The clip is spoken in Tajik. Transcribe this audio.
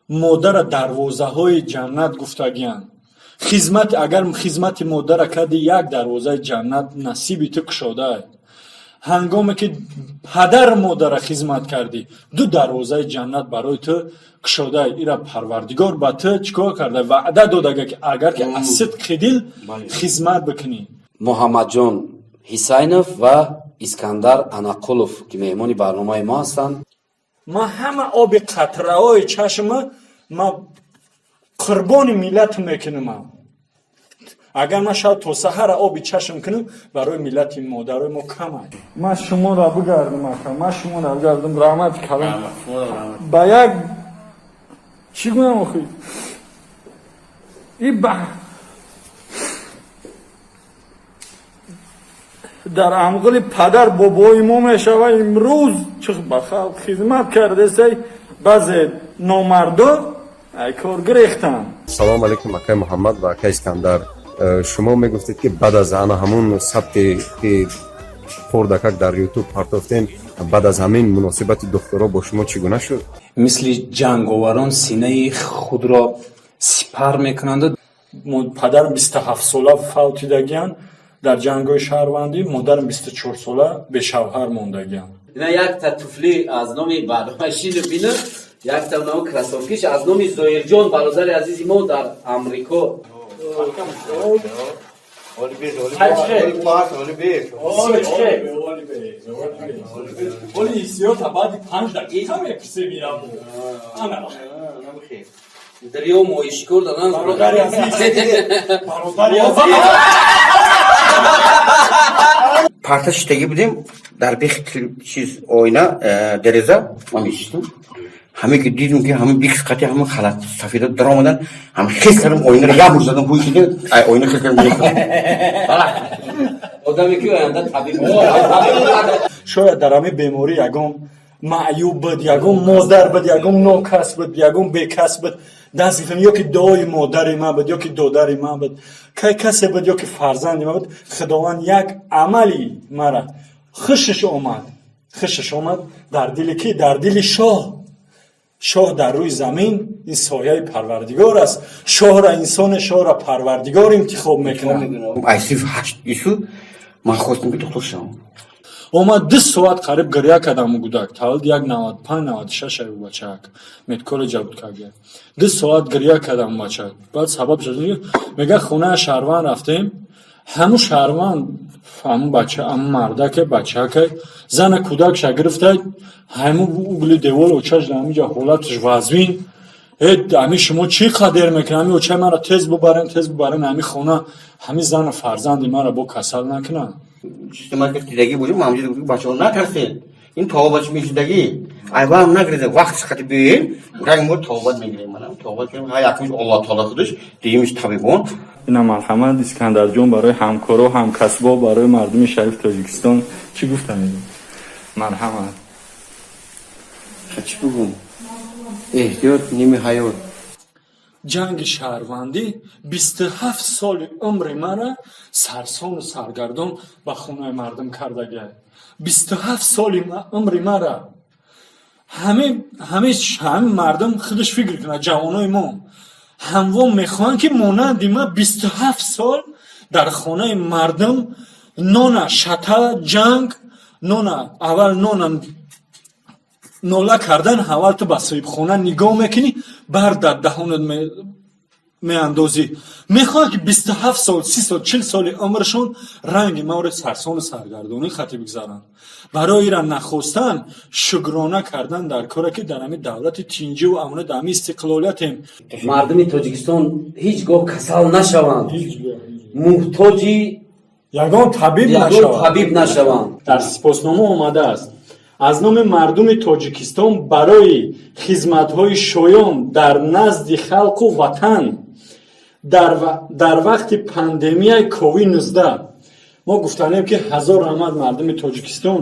Модара дарвозаҳои ҷаннат гуфтагиянд. Хизмат, агар хизмати модара кардӣ, як дарвозаи ҷаннат насиби ту кушодаай. Ҳангоме ки падар модара хизмат кардӣ, ду дарвозаи ҷаннат барои ту кушодаай. Ира Парвардигор ба ту чӣ кор карда, ваъда додага, ки агар ки аз сидқи дил хизмат бикунӣ. Муҳаммадҷон Ҳисайнов ва Искандар Анақулов, ки меҳмони барномаи мо ҳастанд. Ман ҳама оби қатраҳои чашма ман қурбони миллат мекунам. Агар ман шаб то саҳара оби чашм кунам, барои миллати модарои мо камай. Ман шуморо бигардам, ака, ман шуморо бигардам. Раҳмати калом. Ба як чӣ гӯям охи, и ба дар амғили падар бобои мо мешава. Имрӯз чӣ ба халқ хизмат кардесай, баъзе номардо ай кор гирехтанд. Салому алейкум, акай Муҳаммад ва акай Искандар. Шумо мегуфтед, ки баъд аз ана ҳамун сабте ки хурдакак дар Ютуб партофтем, баъд аз ҳамин муносибати духтуро бо шумо чӣ гуна шуд? Мисли ҷанговарон синаи худро сипар мекунанду. Падарам 27-сола фавтидагиянд дар ҷангҳои шаҳрвандӣ, модарам 24-сола бешавҳар мондагиянд. Ина якта туфли аз номи барномаи Шину Бину, якта намо кроссовкиш аз номи Зоирҷон, бародари азизи мо дар Амрико. Оли ҳиссиёта баъди 5 дақиқа мепурсе, мирамо. Ана. Дарё моҳишикор дадан. Бародари азиз, бародари азиз. Парта шиштагӣ будем дар бехи чиз, оина, дереза ман мешиштам. Ҳаме ки дидем, ки ҳамин бикс қати ҳамин халат сафеда даромадан, ҳам хис кардам, оинаро як бор задам, ҳуй шида, ай оина хис кардам. Одаме ки оянда табиб. Шояд дар ҳамин беморӣ ягон маъюб буд, ягон модар буд, ягон нокас буд, ягон бекас буд, даст гирифтам, ё ки дуои модари ман буд, ё ки додари ман буд, кай касе буд, ё ки фарзанди ман буд. Худованд як амали мара хушаш омад, хушаш омад дар дили ки, дар дили шоҳ. Шоҳ дар рӯи замин ин сояи Парвардигор аст. Шоҳра инсоне, шоҳра Парвардигор интихоб мекунад. Ай синфи ҳашт ису ман хостам, ки духтур шавам. Омад, 2 соат қариб гиря кардам. Гудак таваллуд як 95, 96 аю бачаак медколлеҷа буд кага. 2 соат гиря кардам бачак. Баъд сабаб шуд, мега, хонаи шаҳрванд рафтем. Ҳамун шаҳрванд, ҳамун бача, ҳамун мардаке, бачаке, зана кӯдакша гирифта, ҳамун угли девор очаш дар ҳаминҷа ҳолаташ вазвин. Э, ами шумо чӣ қадр мекунед? Ами очаи маро тез бубарен, тез бубарен ҳами хона, ҳами зану фарзанди маро бо касал накунанд. Система ки дидагӣ бошем, ҳамҷо бачаҳо, натарсед, ин тобат мешидагӣ, айвам нагиреза, вақтш қати биёем, ранг мо тобат мегирем. Манам тобат кардем. Ҳа, якумиш Аллоҳ таоло худаш, дуюмиш табибон. Ина, марҳамат, Искандарҷон, барои ҳамкоро, ҳамкасбо, барои мардуми шарифи Тоҷикистон чӣ гуфтанед? Марҳамат. Чӣ бигӯм? Эҳтиёт ними ҳаёт. Ҷанги шаҳрвандӣ 27 соли умри мара сарсону саргардон ба хонаи мардум кардагиай. 27 соли умри мара ҳамин мардум худаш фикр кунад. Ҷавонои мо ҳамвон мехоҳанд, ки монанди ма 27 сол дар хонаи мардум нона шата, ҷанг, нона аввал, нона нола кардан, аввал ту ба соҳибхона нигоҳ мекунӣ, бар дар даҳонат меандозӣ. Мехоҳанд, ки 27 сол, 30 сол, 40 соли умрашон ранги маври сарсону саргардонӣ хати бигзаранд. Барои ира нахостан, шукрона кардан дар коре, ки дар ҳамин давлати тинҷиву амна, дар ҳамин истиқлолиятем. Мардуми Тоҷикистон ҳеҷ гоҳ касал нашаванд, муҳтоҷи ягон табиб ягон нашавад. табиб нашаванд. Дар сипоснома омадааст: аз номи мардуми Тоҷикистон барои хизматҳои шоён дар назди халқу ватан дар вақти пандемияи ковид 19. Мо гуфтанем, ки ҳазор раҳмат, мардуми Тоҷикистон.